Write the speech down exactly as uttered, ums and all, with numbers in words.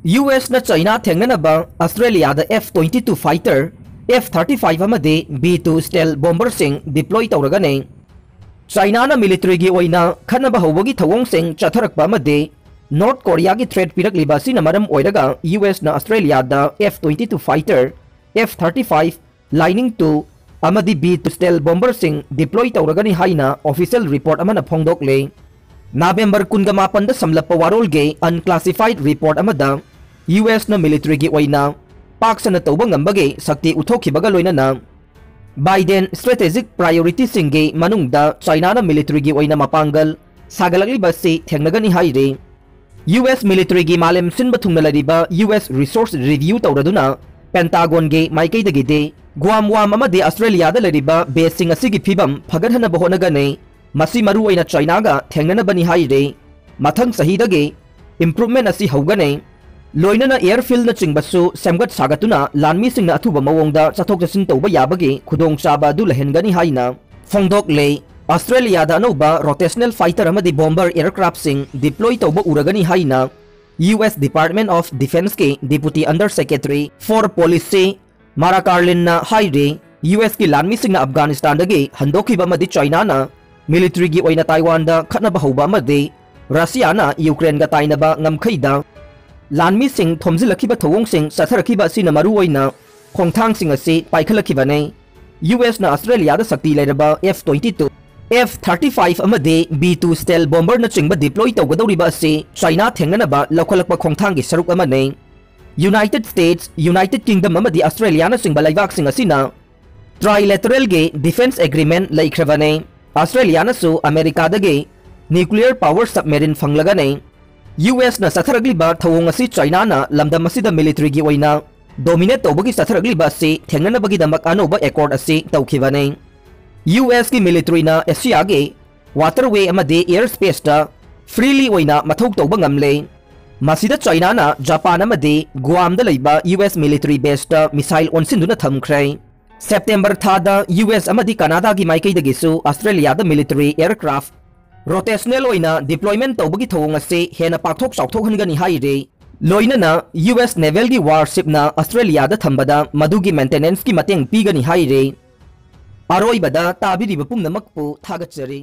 U ꯑꯦꯁꯅ China ꯊꯦꯡꯅꯅꯕ ꯑꯁꯇ꯭ꯔꯦꯂꯤꯌꯥꯗ F twenty two fighter, F thirty five ꯑꯃꯗꯤ B two stealth bomberꯁꯤꯡ deploy ꯇꯧꯔꯒꯅꯤ꯫ ꯆꯥꯏꯅꯥꯅ militaryꯒꯤ ꯑꯣꯏꯅ ꯈꯠꯅꯕ ꯍꯧꯕꯒꯤ ꯊꯧꯑꯣꯡꯁꯤꯡ ꯆꯠꯊꯔꯛꯄ ꯑꯃꯗꯤ ꯅꯣꯔꯠ ꯀꯣꯔꯤꯌꯥꯒꯤ threat ꯄꯤꯔꯛꯂꯤꯕ ꯑꯁꯤꯅ ꯃꯔꯝ ꯑꯣꯏꯔꯒ U ꯑꯦꯁꯅ ꯑꯁꯇ꯭ꯔꯦꯂꯤꯌꯥꯗ F twenty two fighter, F thirty five, Lightning two ꯑꯃꯗꯤ B two stealth bomberꯁꯤꯡ deploy ꯇꯧꯔꯒꯅꯤ ꯍꯥꯏꯅ official report ꯑꯃꯅ ꯐꯣꯡꯗꯣꯛꯂꯦ꯫ ꯅꯕꯦꯝꯕꯔ ꯀꯨꯟꯒ ꯃꯥꯄꯟꯗ ꯁꯝꯂꯞꯄ ꯋꯥꯔꯣꯜꯒꯤ unclassified report ꯑꯃꯗ ꯌꯨ ꯑꯦꯁꯅ militaryꯒꯤ ꯑꯣꯏꯅ ꯄꯥꯛ ꯁꯟꯅ ꯇꯧꯕ ꯉꯝꯕꯒꯤ ꯁꯛꯇꯤ ꯎꯠꯊꯣꯛꯈꯤꯕꯒ ꯂꯣꯏꯅꯅ Biden strategic priorityꯁꯤꯡꯒꯤ ꯃꯅꯨꯡꯗ ꯆꯥꯏꯅꯥꯅ militaryꯒꯤ ꯑꯣꯏꯅ ꯃꯄꯥꯡꯒꯜ ꯁꯥꯒꯠꯂꯛꯂꯤꯕ ꯑꯁꯤ ꯊꯦꯡꯅꯒꯅꯤ ꯍꯥꯏꯔꯤ꯫ ꯌꯨ ꯑꯦꯁ militaryꯒꯤ ꯃꯥꯂꯦꯝ ꯁꯤꯟꯕ ꯊꯨꯡꯅ ꯂꯩꯔꯤꯕ ꯌꯨ ꯑꯦꯁ resource review ꯇꯧꯔꯗꯨꯅ Pentagonꯒꯤ ꯃꯥꯏꯀꯩꯗꯒꯤꯗꯤ Guam, Guam ꯑꯃꯗꯤ ꯑꯁꯇ꯭ꯔꯦꯂꯤꯌꯥꯗ ꯂꯩꯔꯤꯕ baseꯁꯤꯡ ꯑꯁꯤꯒꯤ ꯐꯤꯕꯝ ꯐꯒꯠꯍꯟꯅꯕ ꯍꯣꯠꯅꯒꯅꯤ꯫ ꯃꯁꯤ ꯃꯔꯨ ꯑꯣꯏꯅ ꯆꯥꯏꯅꯥꯒ ꯊꯦꯡꯅꯅꯕꯅꯤ ꯍꯥꯏꯔꯤ꯫ ꯃꯊꯪ ꯆꯍꯤꯗꯒꯤ improvement ꯑꯁꯤ ꯍꯧꯒꯅꯤ꯫ ꯂꯣꯏꯅꯅ airfieldꯅꯆꯤꯡꯕꯁꯨ ꯁꯦꯝꯒꯠ ꯁꯥꯒꯠꯇꯨꯅ ꯂꯥꯟꯃꯤꯁꯤꯡꯅ ꯑꯊꯨꯕ ꯃꯑꯣꯡꯗ ꯆꯠꯊꯣꯛ ꯆꯠꯁꯤꯟ ꯇꯧꯕ ꯌꯥꯕꯒꯤ ꯈꯨꯗꯣꯡꯆꯥꯕ ꯑꯗꯨ ꯂꯩꯍꯟꯒꯅꯤ ꯍꯥꯏꯅ ꯐꯣꯡꯗꯣꯛꯂꯦ꯫ ꯑꯁꯇ꯭ꯔꯦꯂꯤꯌꯥꯗ ꯑꯅꯧꯕ rotational fighter ꯑꯃꯗꯤ bomber aircraftꯁꯤꯡ deploy ꯇꯧꯕ ꯎꯔꯒꯅꯤ ꯍꯥꯏꯅ ꯌꯨ ꯑꯦꯁ Department of Defenceꯀꯤ Deputy Under Secretary for Policy Mara Karlineꯅ ꯍꯥꯏꯔꯤ꯫ ꯌꯨ ꯑꯦꯁꯀꯤ ꯂꯥꯟꯃꯤꯁꯤꯡꯅ ꯑꯐꯒꯥꯅꯤꯁꯇꯥꯟꯗꯒꯤ ꯍꯟꯗꯣꯛꯈꯤꯕ ꯑꯃꯗꯤ ꯆꯥꯏꯅꯥꯅ militaryꯒꯤ ꯑꯣꯏꯅ ꯇꯥꯏꯋꯥꯟꯗ ꯈꯠꯅꯕ ꯍꯧꯕ ꯑꯃꯗꯤ ꯔꯁꯤꯌꯥꯅ ꯌꯨꯀ꯭ꯔꯦꯟꯒ ꯇꯥꯏꯅꯕ ꯉꯝꯈꯩꯗ ꯂꯥꯟꯃꯤꯁꯤꯡ ꯊꯣꯝꯖꯤꯜꯂꯛꯈꯤꯕ ꯊꯧꯑꯣꯡꯁꯤꯡ ꯆꯠꯊꯔꯛꯈꯤꯕ ꯑꯁꯤꯅ ꯃꯔꯨꯑꯣꯏꯅ ꯈꯣꯡꯊꯥꯡꯁꯤꯡ ꯑꯁꯤ ꯄꯥꯏꯈꯠꯂꯛꯈꯤꯕꯅꯤ꯫ ꯌꯨ ꯑꯦꯁꯅ ꯑꯁꯇ꯭ꯔꯦꯂꯤꯌꯥꯗ ꯁꯛꯇꯤ ꯂꯩꯔꯕ F twenty two, F thirty five ꯑꯃꯗꯤ B two stealth bomberꯅꯆꯤꯡꯕ deploy ꯇꯧꯒꯗꯧꯔꯤꯕ ꯑꯁꯤ ꯆꯥꯏꯅꯥ ꯊꯦꯡꯅꯅꯕ ꯂꯧꯈꯠꯂꯛꯄ ꯈꯣꯡꯊꯥꯡꯒꯤ ꯁꯔꯨꯛ ꯑꯃꯅꯤ꯫ United States, United Kingdom ꯑꯃꯗꯤ ꯑꯁꯇ꯭ꯔꯦꯂꯤꯌꯥꯅꯆꯤꯡꯕ ꯂꯩꯕꯥꯛꯁꯤꯡ ꯑꯁꯤꯅ trilateralꯒꯤ defence agreement ꯂꯩꯈ꯭ꯔꯕꯅꯤ꯫ ꯑꯁꯇ꯭ꯔꯦꯂꯤꯌꯥꯅꯁꯨ ꯑꯃꯦꯔꯤꯀꯥꯗꯒꯤ nuclear power submarine ꯐꯪꯂꯒꯅꯤ꯫ ꯌꯨ ꯑꯦꯁꯅ ꯆꯠꯊꯔꯛꯂꯤꯕ ꯊꯧꯑꯣꯡ ꯑꯁꯤ ꯆꯥꯏꯅꯥꯅ ꯂꯝꯗꯝ ꯑꯁꯤꯗ militaryꯒꯤ ꯑꯣꯏꯅ dominate ꯇꯧꯕꯒꯤ ꯆꯠꯊꯔꯛꯂꯤꯕ ꯑꯁꯤ ꯊꯦꯡꯅꯅꯕꯒꯤꯗꯃꯛ ꯑꯅꯧꯕ accord ꯑꯁꯤ ꯇꯧꯈꯤꯕꯅꯤ꯫ ꯌꯨ ꯑꯦꯁꯀꯤ militaryꯅ ꯑꯦꯁꯤꯌꯥꯒꯤ waterway ꯑꯃꯗꯤ air spaceꯇ freely ꯑꯣꯏꯅ ꯃꯊꯧ ꯇꯧꯕ ꯉꯝꯂꯦ꯫ ꯃꯁꯤꯗ ꯆꯥꯏꯅꯥꯅ ꯖꯄꯥꯟ ꯑꯃꯗꯤ ꯒꯨꯑꯥꯝꯗ ꯂꯩꯕ ꯌꯨ ꯑꯦꯁ military baseꯇ missile ꯑꯣꯟꯁꯤꯟꯗꯨꯅ ꯊꯝꯈ꯭ꯔꯦ꯫ ꯁꯦꯞꯇꯦꯝꯕꯔ ꯊꯥꯗ ꯌꯨ ꯑꯦꯁ ꯑꯃꯗꯤ ꯀꯅꯥꯗꯥꯒꯤ ꯃꯥꯏꯀꯩꯗꯒꯤꯁꯨ ꯑꯁꯇ꯭ꯔꯦꯂꯤꯌꯥꯗ military aircraft rotational ꯑꯣꯏꯅ deployment ꯇꯧꯕꯒꯤ ꯊꯧꯑꯣꯡ ꯑꯁꯤ ꯍꯦꯟꯅ ꯄꯥꯛꯊꯣꯛ ꯆꯥꯎꯊꯣꯛꯍꯟꯒꯅꯤ ꯍꯥꯏꯔꯤ꯫ ꯂꯣꯏꯅꯅ ꯌꯨ ꯑꯦꯁ Navalꯒꯤ warshipꯅ ꯑꯁꯇ꯭ꯔꯦꯂꯤꯌꯥꯗ ꯊꯝꯕꯗ ꯃꯗꯨꯒꯤ maintenanceꯀꯤ ꯃꯇꯦꯡ ꯄꯤꯒꯅꯤ ꯍꯥꯏꯔꯦ꯫ ꯑꯔꯣꯏꯕꯗ ꯇꯥꯕꯤꯔꯤꯕ ꯄꯨꯝꯅꯃꯛꯄꯨ ꯊꯥꯒꯠꯆꯔꯤ꯫